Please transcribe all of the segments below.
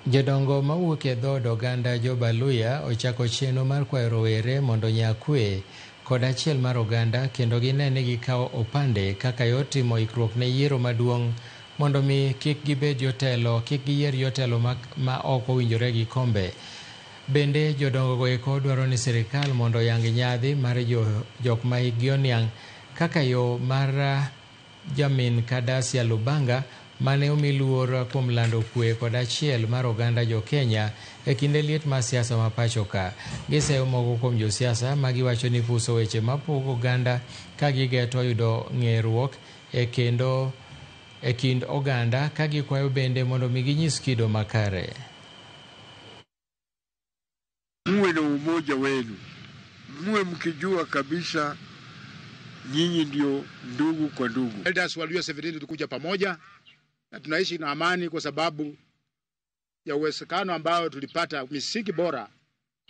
Jodongo mawuok e dhood oganda Jobaluya ochako chenro mar kwayo rowere mondo onya kwe kod achiel mar oganda kendo gine ni gikawo opande kaka yor timo ikruok ne yiero maduong' mondo mi kik gibed jotelo, kik giyier jotelo ma ok owinjore gi kombe. Bende jodongo go eko dwaro ni sirikal mondo oyang nyadhi mar jok ma hikgi oniang' kaka yo mar Jamin Kadasia Lubanga mane omi luor kuom lando kwe kod achiel mar oganda jo-Kenya e kinde liet mar siasa ma pacho ka. Giseyo moko kuom josiasa ma giwacho ni puso weche mapogo oganda ka gigeto yudo ng'eruok e kendo e kind oganda ka gikwayo bende mondo mi ginyis kido makare. Muwe na umoja wenu, muwe mkijua kabisa nyinyi ndio ndugu kwa ndugu. Elders walio 17 tulikuja pamoja na tunaishi na amani kwa sababu ya uwezekano ambao tulipata misingi bora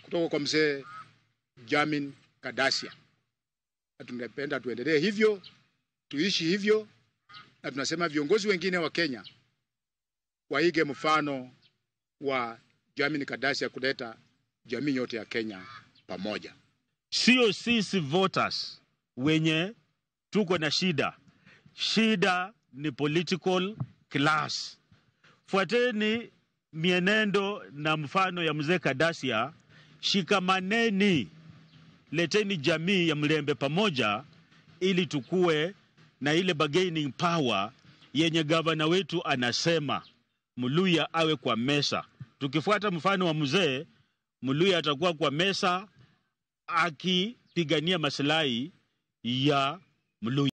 kutoka kwa mzee Jamin Kadasia. Na tungependa tuendelee hivyo, tuishi hivyo, na tunasema viongozi wengine wa Kenya waige mfano wa Jamin Kadasia kuleta jamii yote ya Kenya pamoja. Sio sisi voters wenye tuko na shida. Shida ni political class. Fuateni mienendo na mfano ya mzee Kadasia, shikamaneni, leteni jamii ya Mlembe pamoja ili tukue na ile bargaining power yenye gavana wetu anasema Mluya awe kwa mesa. Tukifuata mfano wa mzee, Mluya atakuwa kwa mesa akipigania maslahi ya Mluya.